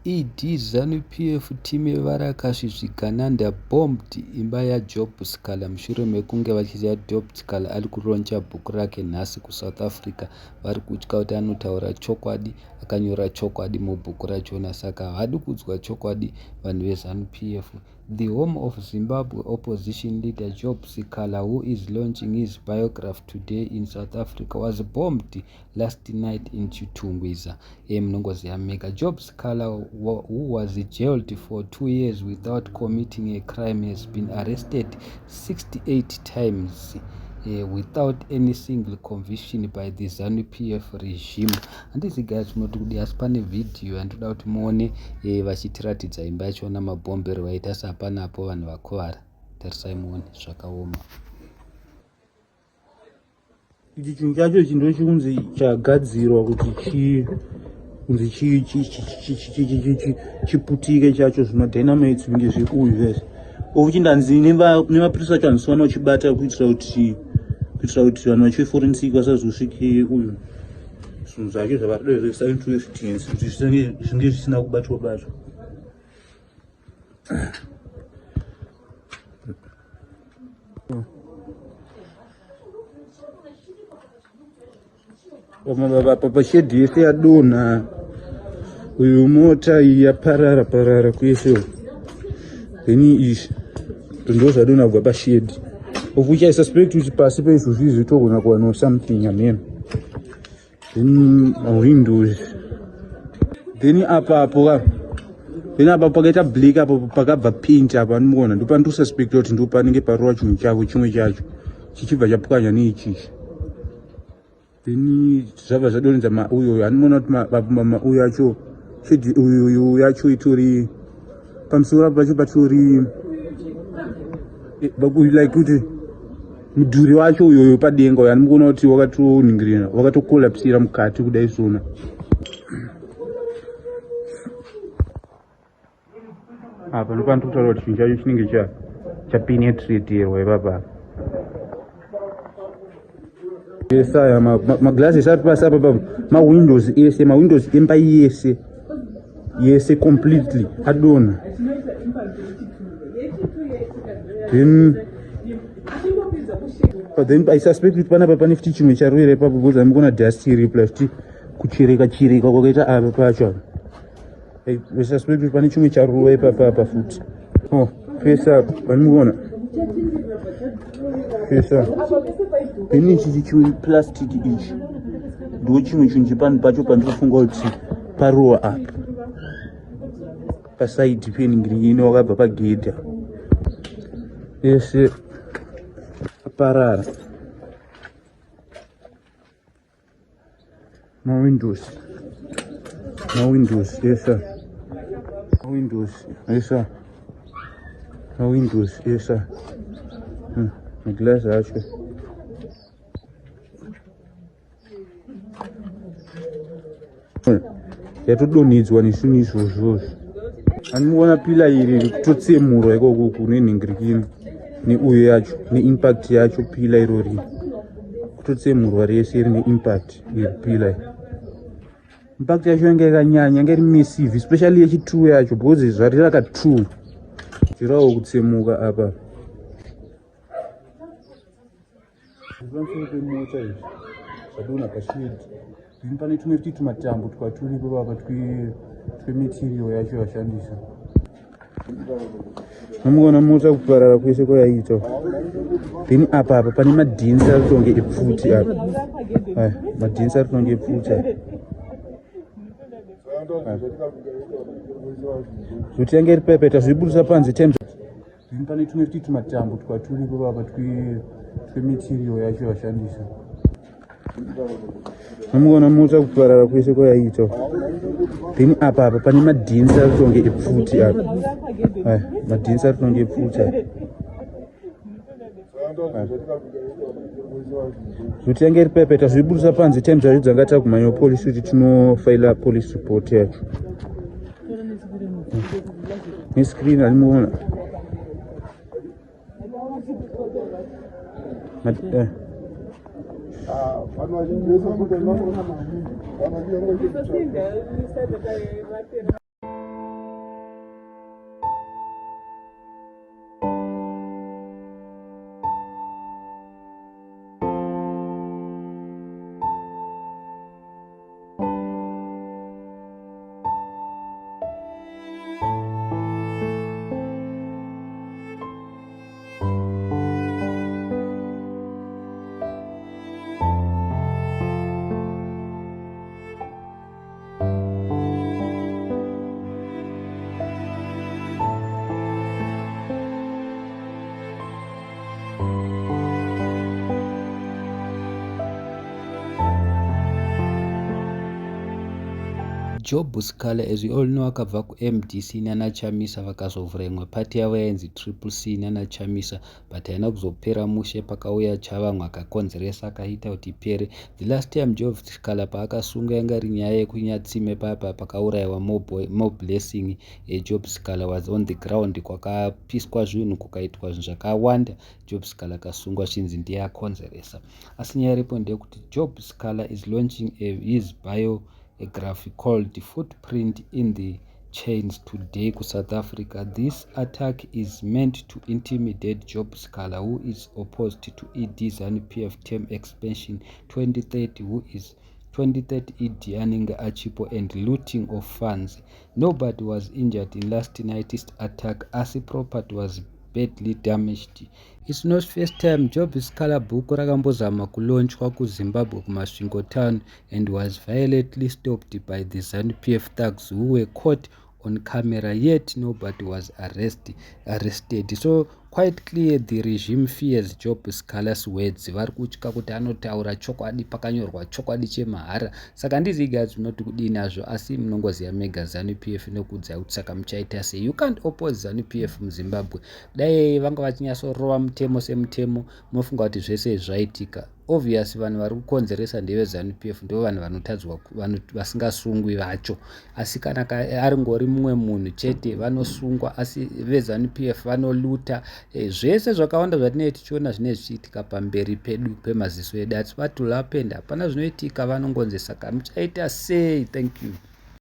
ED Zanu PF team yevarakashi zvigananda bombed imba yaJob Sikhala mushure mekunge vachiziva Job Sikhala ari kuroncha bhuku rake nhasi kuSouth Africa. Vari kutya kuti anotaura chokwadi, akanyora chokwadi mubhuku rachona saka havadi kuudzwa chokwadi vanhu veZanu PF. The home of Zimbabwe opposition leader Job Sikhala who is launching his biography today in South Africa was bombed last night in Chitungwiza. E munongoziva mega. Job Sikhala who was jailed for 2 years without committing a crime has been arrested 68 times without any single conviction by the ZANU PF regime. Handizi guys munoti kudi asi pane vhidhiyo yandoda kuti muone vachitiratidza imba yachona mabhombero vaita sapanapo vanhu vakuvara. Tarisai muone zvakaoma. Ichi chinhu chacho ichi ndochikunzi chagadzirwa kuti chi kunzi chiputike chacho zvima dynamites kunge zveuyu zvese of chindanzi nemapurisa acho hanzi vanochibata kuitira kuti vanhu vachiforensic vasazosvike uyu zvinhu zvacho zvavarida zvoisa into evidence kuti zvinge zvisina kubatwa batwa. Pashedhi yese yadonha. Uyu mota iyi yaparara parara kwese. Then izvi ndo zvadonha kubva pashedhi, of which I suspect kuti pasi peizvozvi izvi togona kuwanawo something, amen. Then windows, then apapo ka, then apa pakaita black apo pakabva paint apa, anomuona ndopandinosuspecta kuti ndo panenge parova chinhu chavo chimwe chacho chichibva chapwanya neichichi, then zvabva zvadonhedza mauyo. Anoona kuti mauyo acho shedhi uyu yacho itori pamusoro apo pacho patori like kuti mudhuri wacho uyoyo padenga uyo anomukuona kuti wakatoningirina, wakatokolapsira mukati kudai sona. Apa ndopandiri kutaura kuti chinhu chacho chinenge chapenetraterwa ipapa. Ese aya maglass ese ari pasi apa, mawindows ese, mawindows emba yese yese completely adonha. Then but then I suspect kuti panapa pane futi chimwe charwira ipapo, because amikuona dust iri plus futi kuchereka chereka kwakaita apa pacho apa. I suspect kuti pane chimwe charuva ipapa apa futi. Oh, pese apa panimuona pese apa. Then ichi chimwe plastic ichi ndo chimwe chinhu chepano pacho pandinofunga kuti parowa apa pasaidi peningirine wakabva pagedha ese aparara. Mawindows, mawindows ese, mawindows ese, mawindows ese, maglass acho. Yatodonhedzwa nezvinhu izvozvozvo. Anomuona pillar iri rikutotsemurwa ikoko kune nhingirikini neuyo yacho neimpact yacho. Pillar irori kutotsemurwa rese rine impact iri. Pillar impact yacho yanga yakanyanya, yanga iri massive, especially yechi2 yacho, because zvari raka2 zvirawo kutsemuka apa pamusoro pemota. Izvi zvadonha pashedhi. Then pane tumwe futi tumatambo twaturipo papa twematerial yacho yashandisa. Nomuona mota kuparara kwese kwayaita. Then apa pane madhinsi ari kutonge epfuti apa. Aya madhinsi ari kutonge epfuti apa zvoti yange iri pepeta zviburisa panze times. Then pane tumwe futi tumatambo twaturipo papa twematerial yacho yashandisa. Nomuona mota kuparara kwese kwayaita. Then apa pane madhinsi ari kutonge epfuti apa. Aya madhinsi ari kutonge epfuti apa zvoti yange iri pepeta zviburisa panze times dzacho dzanga takumhanya polisi kuti tinofaila police report yacho nescreen. Animuona. Job Sikhala, as we all know, akabva kuMDC nanaChamisa, vakazovhura imwe pati yavo yainzi Triple C nanaChamisa, but haina kuzopera mushe. Pakauya Tshabangu akakonzeresa, akaita kuti ipere. The last time Job Sikhala paakasungwa yanga iri nyaya yekuNyatsime papa pakaurayiwa Moreblessing. Job Sikhala was on the ground, kwakapiswa zvinhu, kukaitwa zvinhu zvakawanda. Job Sikhala akasungwa zvinzi ndiye akonzeresa. Asi nyaya iripo ndeyekuti Job Sikhala is launching his biography called Footprint in the Chains today kuSouth Africa. This attack is meant to intimidate Job Sikhala, who is opposed to ED ZANU-PF term expansion 2030, who is 2030 ED anenge achipo, and looting of funds. Nobody was injured in last night's attack, asi property was badly damaged. It's not first time. Job Sikhala bhuku rakambozama kulaunchwa kuZimbabwe, kuMasvingo town, and was violently stopped by the ZANU-PF thugs who were caught on camera, yet nobody was arrested. So quite clear, the regime fears Job Sikhala's words. Vari kutya kuti anotaura chokwadi, pakanyorwa chokwadi chemahara. Saka handizivi guys, munoti kudii nazvo? Asi munongoziva mega, ZANU PF inokuudzai kuti saka muchaita sei? You can't oppose ZANU PF muZimbabwe. Dai vanga vachinyatsorova mutemo semutemo, munofunga kuti zvese zvaitika? Obvious, vanhu vari kukonzeresa ndeveZANU PF, ndo vanhu vanotadzwa, vasingasungwi vacho. Asi kana ari ngori mumwe munhu chete, vanosungwa. Asi veZANU PF vanoloota zvese zvakawanda zvatinenge tichiona zvinenge zvichiitika pamberi pedu, pemaziso edu. Asi what will happen? Hapana zvinoitika, vanongonzi saka muchaita sei? Thank you.